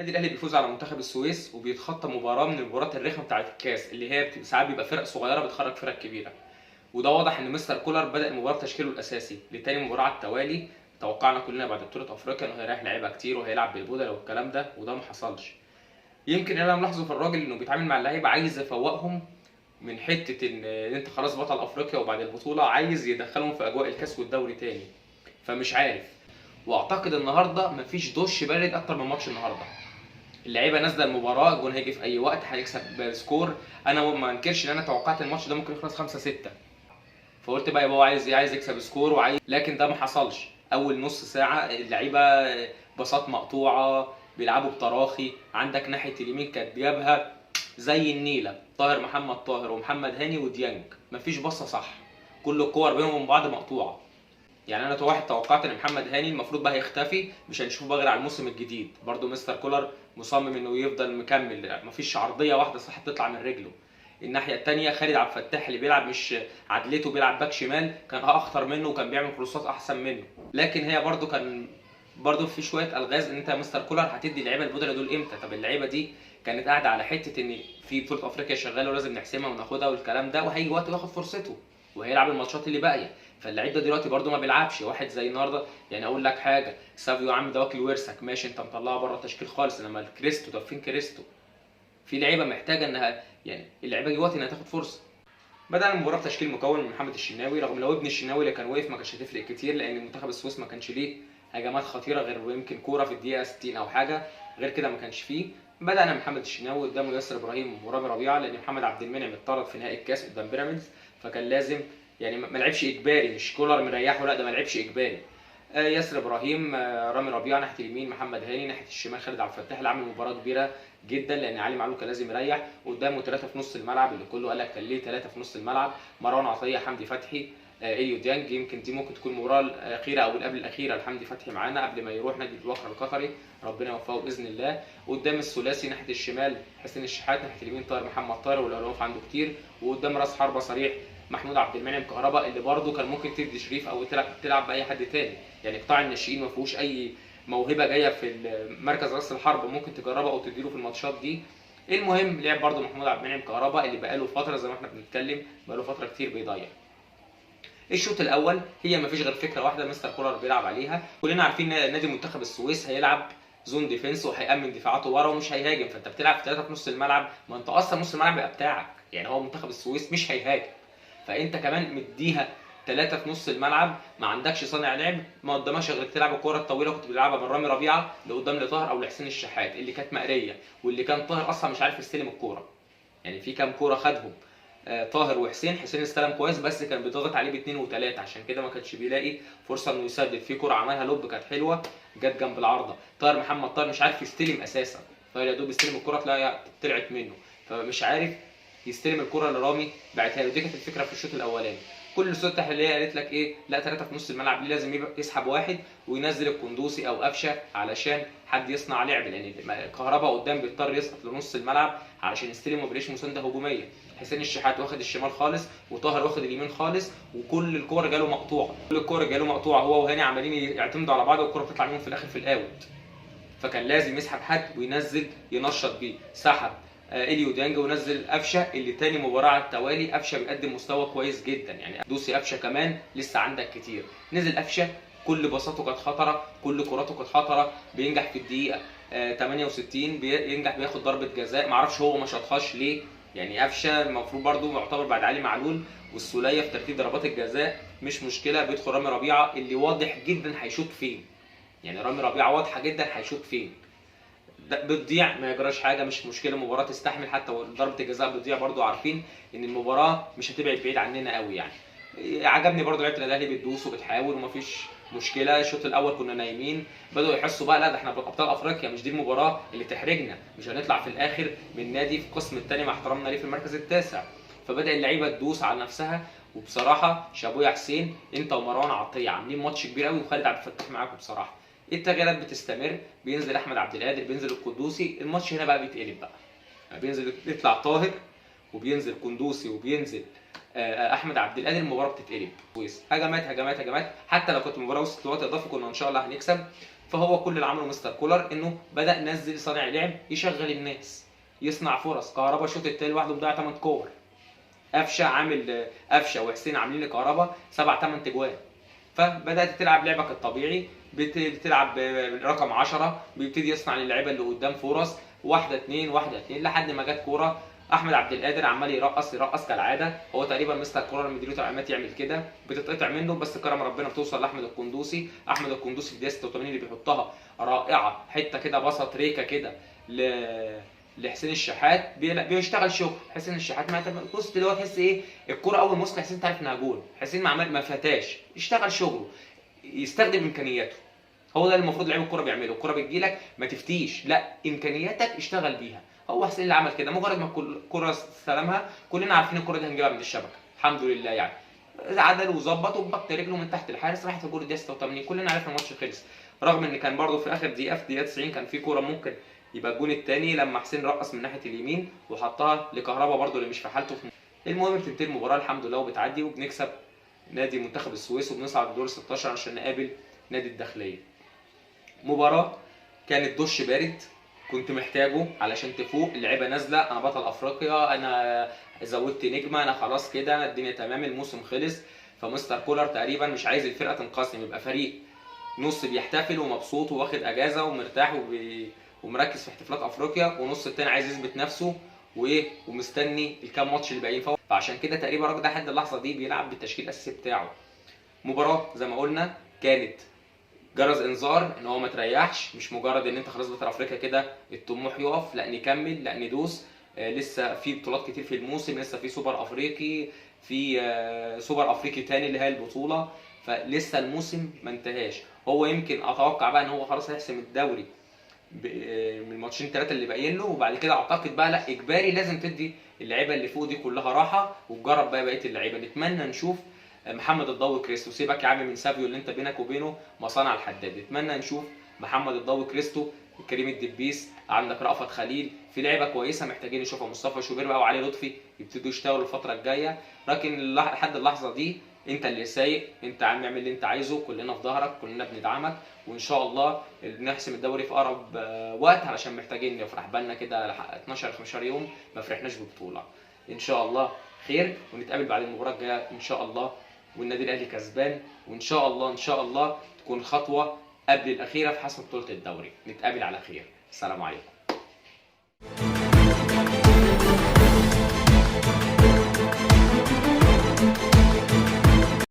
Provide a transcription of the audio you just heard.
النادي الاهلي بيفوز على منتخب السويس وبيتخطى مباراة من المباريات الرخمه بتاعه الكاس اللي هي ساعات بيبقى فرق صغيرة بتخرج فرق كبيرة. وده واضح ان مستر كولر بدا المباراة بتشكيله الاساسي لتاني مباراة على التوالي. توقعنا كلنا بعد بطوله افريقيا انه هيريح لعيبة كتير وهيلعب بالبودلة والكلام ده، وده ما حصلش. يمكن انا ملاحظة في الراجل انه بيتعامل مع اللعيبة عايز يفوقهم من حتة ان انت خلاص بطل افريقيا وبعد البطولة عايز يدخلهم في اجواء الكاس والدوري تاني، فمش عارف. واعتقد النهارده مفيش دش بارد اكتر من ماتش النهارده. اللعيبة نازله المباراة، الجون هيجي في اي وقت، هيكسب score. انا ما انكرش ان انا توقعت الماتش ده ممكن يخلص 5-6، فقلت بقى يبقى هو عايز يكسب score وعايز، لكن ده ما حصلش. اول نص ساعة اللعيبة باصات مقطوعة، بيلعبوا بتراخي. عندك ناحية اليمين كانت جابها زي النيله، طاهر محمد طاهر ومحمد هاني وديانج، مفيش باصة صح، كل الكور بينهم وبين بعض مقطوعة. يعني انا واحد توقعت ان محمد هاني المفروض بقى هيختفي، مش هنشوفه بقى غير على الموسم الجديد. برضو مستر كولر مصمم انه يفضل مكمل، مفيش عرضية واحدة صح تطلع من رجله. الناحية الثانية خالد عبد الفتاح اللي بيلعب مش عدلته، بيلعب باك شمال، كان اخطر منه وكان بيعمل كروسات احسن منه. لكن هي برضو كان برضو في شوية الغاز ان انت يا مستر كولر هتدي اللعيبة البودله دول امتى؟ طب اللعيبة دي كانت قاعدة على حتة ان في بطوله افريقيا شغالة ولازم نحسمها وناخدها والكلام ده، وهيجي وقت وياخد فرصته وهيلعب الماتشات اللي باقية. فاللعيب ده دلوقتي برده ما بيلعبش. واحد زي النهارده، يعني اقول لك حاجة، سافيو عم ده واكل ورثك، ماشي انت مطلعه بره التشكيل خالص، انما الكريستو، طب فين كريستو؟ في لعيبة محتاجه انها، يعني اللعيبة دي وقت انها تاخد فرصة. بدأ المباراة بتشكيل مكون من محمد الشناوي، رغم لو ابن الشناوي اللي كان واقف ما كانش هتفرق كتير، لان منتخب السويس ما كانش ليه هجمات خطيرة غير يمكن كورة في الدقيقة 60 او حاجة، غير كده ما كانش فيه. بدأنا محمد الشناوي قدامه ياسر ابراهيم ورامي ربيعة، لان محمد عبد المنعم اتطرد في نهائي الكاس قدام بيراميدز، فكان لازم يعني ما لعبش اجباري، مش كولر مريحه، لا ده ما لعبش اجباري. ياسر ابراهيم، رامي ربيعة ناحية اليمين، محمد هاني ناحية الشمال، خالد عبد الفتاح اللي عامل مباراة كبيرة جدا لان علي معلول كان لازم يريح. قدامه 3 في نص الملعب اللي كله قال لك كان ليه 3 في نص الملعب، مروان عطية، حمدي فتحي، اليو ديانج. يمكن دي ممكن تكون المباراة الاخيرة او اللي قبل الاخيرة لحمدي فتحي معانا قبل ما يروح نادي الوكر القطري، ربنا يوفقه باذن الله. قدام الثلاثي ناحية الشمال حسين الشحات، ناحية اليمين طاهر محمد طاهر واللي واقف عنده كتير، وقدام راس حربه صريح محمود عبد المنعم كهربا اللي برده كان ممكن تدي شريف او تلعب باي حد تاني. يعني قطاع الناشئين ما فيهوش اي موهبة جاية في مركز راس الحرب ممكن تجربها او تديله في الماتشات دي. المهم لعب برده محمود عبد المنعم كهربا اللي بقاله فترة زي ما احنا بنتكلم بقاله فترة كتير بيضيع. الشوط الاول هي ما فيش غير فكرة واحدة مستر كولر بيلعب عليها، كلنا عارفين ان نادي منتخب السويس هيلعب zone defense وهيامن دفاعاته ورا ومش هيهاجم، فانت بتلعب في 3 في نص الملعب، ما انت اصلا نص الملعب بيبقى بتاعك، يعني هو منتخب السويس مش هيهاجم، فانت كمان مديها 3 في نص الملعب، ما عندكش صانع لعب، ما قدامكش غير تلعب الكورة الطويلة كنت بتلعبها من رامي ربيعة لقدام لطاهر او لحسين الشحات اللي كانت مقريه، واللي كان طاهر اصلا مش عارف يستلم الكورة. يعني في كام كورة خدهم طاهر وحسين، حسين استلم كويس بس كان بيضغط عليه ب2 و3، عشان كده ما كانش بيلاقي فرصة انه يسدد. في كورة عملها لوب كانت حلوة جت جنب العارضة، طاهر محمد طاهر مش عارف يستلم اساسا، طاهر يا دوب يستلم الكورة تلاقي طلعت منه، فمش عارف يستلم الكره اللي رامي بعتها له. دي كانت الفكرة في الشوط الاولاني. كل الصوت التحليلية قالت لك ايه؟ لا 3 في نص الملعب ليه لازم يبقى يسحب واحد وينزل القندوسي او قفشه علشان حد يصنع لعب، لان كهربا قدام بيضطر يسقط لنص الملعب علشان يستلم وما بيلاقيش مساندة هجومية. حسين الشحات واخد الشمال خالص وطاهر واخد اليمين خالص، وكل الكور جاله مقطوعة، كل الكور جاله مقطوعة، هو وهاني عمالين يعتمدوا على بعض والكره بتطلع منهم في الاخر في ال out. فكان لازم يسحب حد وينزل ينشط بيه. سحب اليو ديانج ونزل قفشه اللي تاني مباراة على التوالي قفشه بيقدم مستوى كويس جدا، يعني دوسي قفشه كمان لسه عندك كتير. نزل قفشه كل باصاته كانت خطره، كل كراته كانت خطره، بينجح في الدقيقة 68 بينجح بياخد ضربه جزاء، معرفش هو ما شاطهاش ليه. يعني قفشه المفروض برده يعتبر بعد علي معلول والسوليه في ترتيب ضربات الجزاء مش مشكلة. بيدخل رامي ربيعة اللي واضح جدا هيشوط فين، يعني رامي ربيعة واضحة جدا هيشوط فين، بتضيع ما يجراش حاجة مش مشكلة، المباراة تستحمل حتى ضربه الجزاء بتضيع برضو، عارفين ان المباراة مش هتبعد بعيد عننا قوي. يعني عجبني برضو لعيبة الاهلي بتدوس وبتحاول ومفيش مشكلة. الشوط الاول كنا نايمين، بداوا يحسوا بقى لا ده احنا ابطال افريقيا، مش دي المباراة اللي تحرجنا، مش هنطلع في الاخر من نادي في القسم الثاني مع احترامنا ليه في المركز التاسع. فبدا اللعيبة تدوس على نفسها، وبصراحة شابويا حسين انت ومروان عطية عاملين ماتش كبير قوي، وخالد عبد الفتاح معاكم بصراحة. التغييرات بتستمر، بينزل احمد عبد القادر، بينزل القندوسي، الماتش هنا بقى بيتقلب بقى، يعني بينزل يطلع طاهر وبينزل قندوسي وبينزل احمد عبد القادر، المباراة بتتقلب كويس. هجمات هجمات هجمات، حتى لو كانت المباراة وصلت لوقت اضافي كنا ان شاء الله هنكسب. فهو كل اللي عمله مستر كولر انه بدا نزل صانع لعب يشغل الناس، يصنع فرص. كهربا الشوط التاني لوحده مضيع 8 كور، قفشه عامل قفشه وحسين عاملين لكهربا 7 8 تجوان. فبدات تلعب لعبك الطبيعي، بتلعب رقم 10 بيبتدي يصنع للعيبة اللي قدام فرص، 1 2 1 2 لحد ما جت كورة احمد عبد القادر عمال يرقص يرقص كالعادة. هو تقريبا مستر كولر مديله تعليمات يعمل كده، بتتقطع منه بس كرم ربنا بتوصل لاحمد القندوسي. احمد القندوسي في الدقيقة 86 اللي بيحطها رائعة، حتة كده بسط ريكه كده لحسين الشحات، بيشتغل شغل حسين الشحات. ما بص اللي هو تحس ايه الكورة اول ما وصل حسين تعرف انها جول، حسين ما فاتاش، اشتغل شغله، يستخدم امكانياته. هو ده اللي المفروض لعيب الكورة بيعمله، الكورة بتجيلك ما تفتيش، لا امكانياتك اشتغل بيها. هو حسين اللي عمل كده، مجرد ما الكورة استلمها كلنا عارفين الكورة دي هنجيبها من الشبكة الحمد لله يعني، عدل وظبط وبط رجله من تحت الحارس راحت في جول الدقيقة 86، كلنا عرفنا الماتش خلص. رغم ان كان برده في اخر دقيقة في دقيقة 90 كان في كورة ممكن يبقى الجون الثاني لما حسين رقص من ناحية اليمين وحطها لكهربا برده اللي مش في حالته. المهم بتنتهي المباراة الحمد لله وبتعدي، وبنكسب نادي منتخب السويس وبنصعد لدور 16 عشان نقابل نادي الداخلية. مباراة كانت دش بارد كنت محتاجه علشان تفوق، اللعيبة نازله، انا بطل افريقيا، انا زودت نجمه، انا خلاص كده، انا الدنيا تمام، الموسم خلص. فمستر كولر تقريبا مش عايز الفرقة تنقسم، يبقى فريق نص بيحتفل ومبسوط وواخد اجازه ومرتاح ومركز في احتفالات افريقيا، ونص التاني عايز يثبت نفسه وايه ومستني الكام ماتش اللي باقيين. فعشان كده تقريبا الراجل ده لحد اللحظة دي بيلعب بالتشكيل الاساسي بتاعه. مباراة زي ما قلنا كانت جرس انذار ان هو ما تريحش، مش مجرد ان انت خلاص بطل افريقيا كده الطموح يقف، لا نكمل، لا ندوس، لسه في بطولات كتير في الموسم، لسه في سوبر افريقي، في سوبر افريقي تاني اللي هي البطولة، فلسه الموسم ما انتهاش. هو يمكن اتوقع بقى ان هو خلاص هيحسم الدوري من الماتشين ثلاثة اللي باقيين له، وبعد كده اعتقد بقى لا اجباري لازم تدي اللعيبة اللي فوق دي كلها راحة وتجرب بقى بقية اللعيبة. نتمنى نشوف محمد الضوي كريستو، سيبك يا عم من سافيو اللي انت بينك وبينه مصانع الحداد، نتمنى نشوف محمد الضوي كريستو، كريم الدبيس، عندك رأفت خليل، في لعيبة كويسة محتاجين نشوفها، مصطفى شوبير بقى وعلي لطفي يبتدوا يشتغلوا الفترة الجاية. لكن لحد اللحظة دي انت اللي سايق، انت عم اعمل اللي انت عايزه، كلنا في ظهرك، كلنا بندعمك، وان شاء الله نحسم الدوري في اقرب وقت علشان محتاجين نفرح. بالنا كده 12 15 يوم ما فرحناش ببطولة. ان شاء الله خير، ونتقابل بعد المباراة الجاية ان شاء الله والنادي الاهلي كسبان، وان شاء الله ان شاء الله تكون خطوة قبل الاخيرة في حسم بطوله الدوري. نتقابل على خير، السلام عليكم.